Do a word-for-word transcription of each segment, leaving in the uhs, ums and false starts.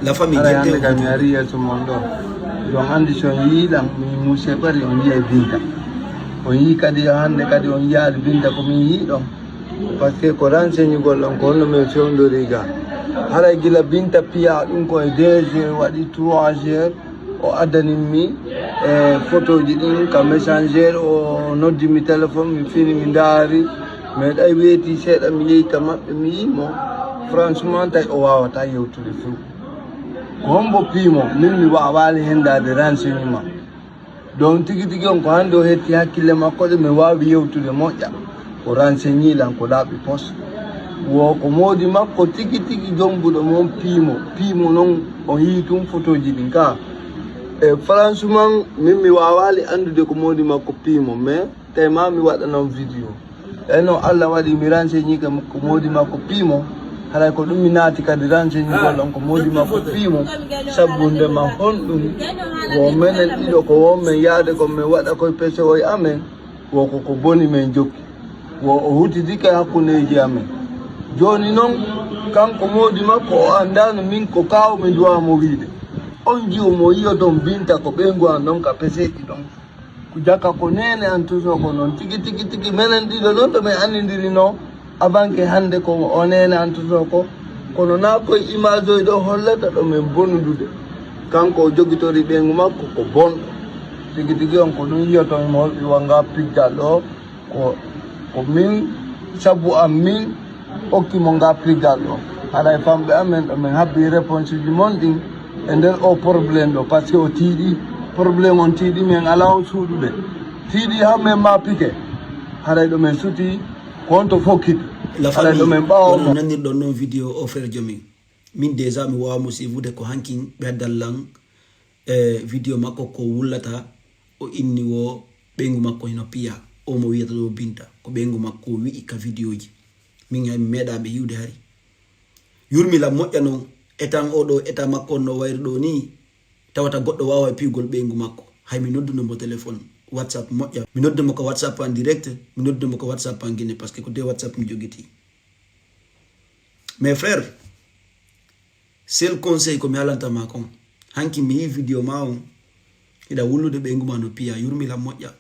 La famille. Haray hannde kam mi ari yeeso mon ɗo. Ɗon anndi si on yii ɗam, min Mousse Barry, on yiyay Binta. On yii kadi hannde kadi on yiyaali Binta ko min yii ɗon. Parce que ko renseignement on, ko honno min fewndori ga. Haray gila Binta piya ɗum ko e deux heures waɗi, trois heures, o addanin mi e photoji ɗin ka messenger, o noddi mi téléphone, mi fini mi ndaari. Mais ɗay weeti seeɗa mi yehi ka maɓɓe mi yii mo. Franchement tawi o waawata yewtude few. Ko hombo piimo? Min mi waawaali hendaade renseignement. Donc tigi tigi on ko hannde o hetti hakkille makko de mi waawi yewtude moƴƴa. Ko renseigné lan ko laaɓi pos. Wo ko moodi makko tigi tigi jombuɗo mon piimo. Piimo non o yii tun fotoji ɗin ka. E franchement min mi waawaali anndude ko moodi makko piimo, mais tawi ma mi waɗanon vidéo. Eno Allah waɗi mi renseigné ka ko moodi makko piimo. Haray ko ɗum mi naati kadi renseigné gol on ko moodi makko piimo. Sabbu nde ma honɗum wo menen ɗiɗo ko won men yaade ko min waɗa koye pesewoye amen. Wo ko ko boni men jokki. Wo o hutidike hakkundeji amen. Jooni non kanko moodi makko o anndano min ko kaaw mi duwa mo wiide. On jiwo mo yiyoton Binta ko ɓeyngu an ɗon ka peseji ɗon. Ko jaka ko neene an tuso ko noon tigi tigi tigi menen ɗiɗo ɗon ɗo min anndindiri no abanke hannde ko o neene an tuso ko. Kono na koye image oy ɗo hollata ɗo min bonudude. Kanko o jogitori ɓeyngu makko ko bonɗo. Tigi tigi on ko ɗum yiyoton mo holɓi wanga piggal ɗo ko ko min sabu am min okki mo nga piggal ɗo. Haray famɓe amen ɗo min habbi réponse uji mon ɗin e nder o problème ɗo parce que o tiiɗi. Problème on tiiɗi min ala o suuɗude tiiɗi ha min ma pike. Haray ɗo min suti ko on to fokkiti. Haray ɗo min ɓawo mo. Nanirɗon noon vidéo o frère jomin. Min déjà mi wawa mo suivude ko hankin ɓe addallan e vidéo makko ko wullata o inni wo ɓeyngu makko hino piya. O mo wiyata ɗo Binta ko ɓeyngu makko o wi'i ka vidéoji. Min hay mi meeɗa ɓe yiwde hari. Yurmi lan moƴƴa non etan o ɗo eta makko on no wayri ɗo ni. Tawata goɗɗo wawa e piyugol ɓeyngu makko. Hay mi nodduno mo téléphone WhatsApp moƴƴa, mi noddu mo ka WhatsApp en direct, mi noddu mo ka WhatsApp en guine parce que ko de WhatsApp mi jogiti. Mes frères, seul conseil ko mi halanta ma kon, hanki mi yi vidéo ma on hiɗa wullude ɓeyngu ma no piya. Yurmi lan moƴƴa.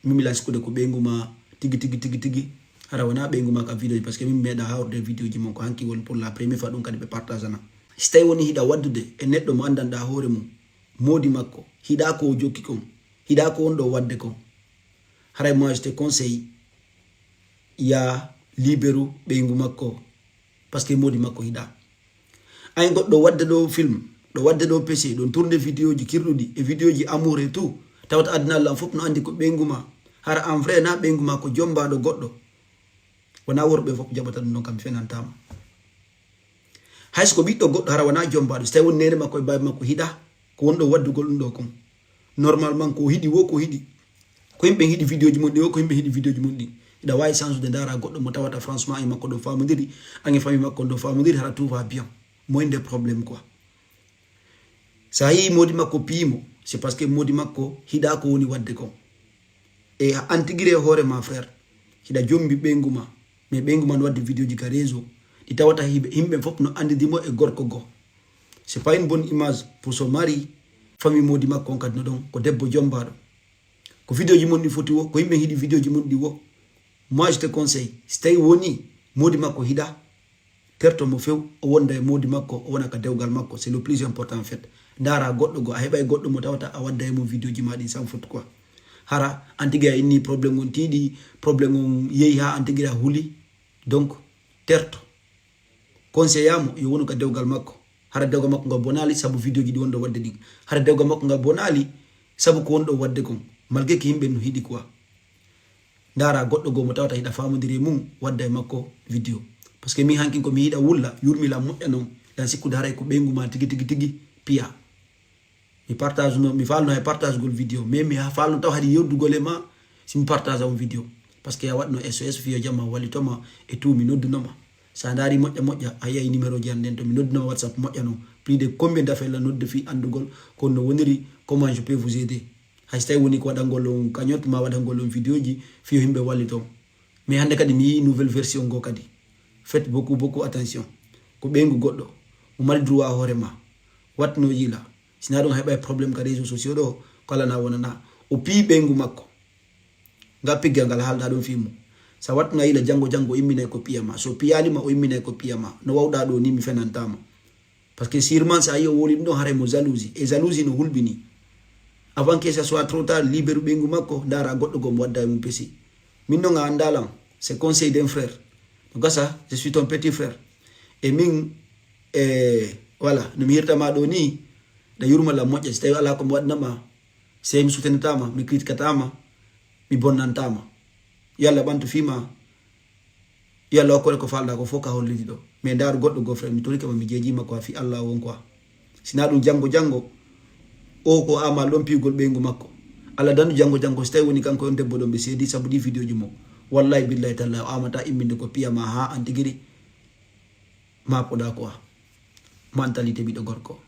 Min mi lan sikkude ko ɓeyngu ma tigi tigi tigi tigi. Hara wona ɓeyngu ma ka vidéo ji parce que min mi meeɗa hawrude vidéo ji mon ko hanki woni pour la première fois ɗum kadi ɓe partage ana. Si tawi woni hiɗa waddude e neɗɗo mo anndanɗa hoore mum moodi makko hiɗa ko o jokki kon hiɗa ko on ɗo wadde kon. Haray moi je te conseil ya liberu ɓeyngu makko. Parce que moodi makko hiɗa. Ay goɗɗo wadde ɗo film ɗo wadde ɗo pc ɗon tourne vidéo ji kirɗuɗi e vidéo ji amour et tout. Tawata adinal lan fof no andi ko ɓeyngu ma. Hara en vrai na ɓeyngu ma ko jombaɗo goɗɗo. Wona worɓe fof jaɓata ɗum ɗon kam fenantama. Hayso ko ɓiɗɗo goɗɗo hara wona jombaɗo so tawi woni nene makko e babi makko hiɗa ko wonɗo waddugol ɗum ɗo kon. Normalement ko hiɗi wo ko hiɗi ko yimɓe hiɗi vidéo ji mum ɗi wo ko yimɓe hiɗi vidéo ji mum ɗi. Hiɗa wawi change de ndara goɗɗo mo tawata franchement e makko ɗo famodiri ange famille makko ɗo famodiri hara tout va bien. Moy nde problème quoi. Sa yi modi makko piyimo c'est parce que modi makko hiɗa ko woni wadde kon. E an tigiri e hoore ma frère hiɗa jombi ɓeyngu ma. Mais ɓeyngu ma no wadde vidéo ji ka réseau ɗi tawata yimɓe fof no andidi mo e gorko goo. C'est pas une bonne image pour son mari. Famille modi makko on kadi no ɗon ko debbo jombaɗo. Ko vidéo ji mon ɗi foti wo ko yimɓe hiɗi vidéo ji mon ɗi wo. Moi je te conseil si tawi woni modi makko hiɗa terto mo few o wonda e modi makko o wona ka dewgal makko c'est le plus important fait. Ndara goɗɗo goo a heɓa e goɗɗo mo tawata a wadda e mum vidéo ji ma ɗin sans faute quoi. Hara an tigi a inni problème on tiiɗi problème on yehi ha an tigi a huli. Donc terto conseillamo yo wonu ka dewgal makko. Hara dewgal makko ngal bonali sabu vidéo ji ɗi wonɗo wadde ɗin. Hara dewgal makko ngal bonali sabu ko wonɗo wadde kon. Malgré que yimɓe no hiɗi quoi. Ndara goɗɗo goo mo tawata hiɗa famodiri e mum wadda e makko vidéo. Parce que min hankin ko mi yiɗa wulla yurmi lan moƴƴa non lan sikkude haray ko ɓeyngu ma tigi tigi tigi piya. Mi partage no mi falno hay partage gol vidéo mais mi falno taw haɗi yewdugol e ma si mi partage on vidéo. Parce que a waɗno sos fiyo jamma wallitoma e tout mi noddunoma. Sa ndari moƴƴa moƴƴa a yiyay numéro ji an nden to mi noddunoma whatsapp moƴƴa non. Plus de combien d'appel la nodde fi andugol ko no woniri comment je peux vous aider. Hay so tawi woni ko waɗangol on cagnotte ma waɗangol on vidéo ji fiyo yimɓe walliton. Mais hannde kadi mi yii nouvelle version goo kadi. Faites beaucoup beaucoup attention. Ko ɓeyngu goɗɗo mo mari droit hoore ma. Watno yila. Sina ɗum heɓa e problème ka réseaux sociaux ɗo, ko ala na wonana. O pii ɓeyngu makko. Nga pigga ngal haalda ɗum fii mum. Sa watno yila janngo janngo imminay ko piyama. So piyalima o imminay ko piyama. No wawɗa ɗo ni mi fenantama. Parce que sûrement sa yi o woli ɗum ɗon haray mo jalousie. E jalousie no hulɓini. Avant que ça soit trop tard, libéru ɓeyngu makko, ndara goɗɗo gom wadda e mum pesi. Min non a andalan, c'est conseil d'un frère. No gasa, je suis ton petit frère. E min, e, voilà, no mi hirtama ɗo ni, da yurma la moƴƴa, si tawi ala ko mi waɗnama, sey mi sutenatama, mi critikatama, mi bonnantama. Yalla ɓantu fima, yalla okkore ko falɗa ko fof ka hollidi ɗo. Mais ndaaru goɗɗo goo frère, mi torike ma, mi jeejima quoi, fi Allah won quoi. Sina ɗum janngo janngo, o ko amal ɗon piyugol ɓeyngu makko. Allah dandu janngo janngo, so tawi woni kanko on debbo ɗon ɓe seedi sabu ɗi vidéo ji mo. Wallahi billahi tallahi, o amata imminde ko piyama ha an tigiri. Ma poɗa quoi. Mentalité ɓiɗɗo gorko.